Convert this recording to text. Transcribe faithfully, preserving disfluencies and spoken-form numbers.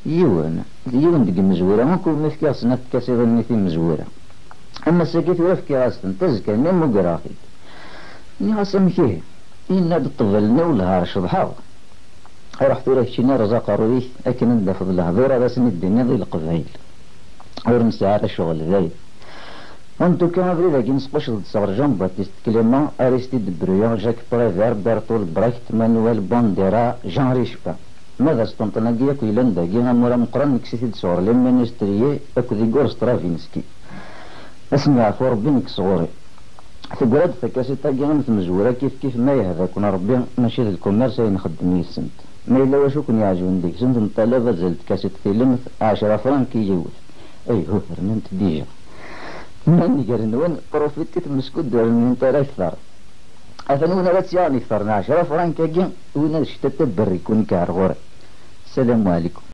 Yiwen, d yiwen deg imezwura akk umi fkiɣ snat tkasiḍin-nni timezwura. Am ass-agi tura fkiɣ-as-tent, azekka-nni mmugreɣ-t-id. Nniɣ-as: "Amek ihi?" Yenna-d: "Ṭṭbel-nni wellah ar ceḍḥeɣ." Ruḥ tura keččini rreẓ aqerruy-ik akken ad d-tafeḍ lehdur ara sen-id-tiniḍ i Leqbayel. Ur nesɛi ara ccɣel dayen. En tout cas, abrid-agi nesqucceḍ-d sɣur Jean-Baptiste Clément, Aristide Bruand, Jacques Prévert, Bertolt Brecht, Manuel Bandeira, Jean Richepin. Ma d Asṭenṭen-agi akk yellan dagi, amur ameqqran nekkes-it-id sɣur Les Ménestriers akked Igor Stravinsky. Ad sen-yeɛfu Rebbi, nekk sɣur-i. Teggra-d takasiṭ-agi am tmezwura kif kif, ma yehda-ken Rebbi, mačči d lkumers ay nxeddem yid-sent. Ma yella wacu ken-iɛejben deg-sent, neṭṭalab azal tkasiṭ tilemt, ɛecra frank i yiwet. Ayhuh, rnant dija. Ma nnger-nwen, profitit meskud ur rnint ara akter. Atan win ara tt-yaɣen ikter n ɛecra frank-agi, win ad ctat taberri-kun kɛer ɣur-i. Ssalamu ɛlikum.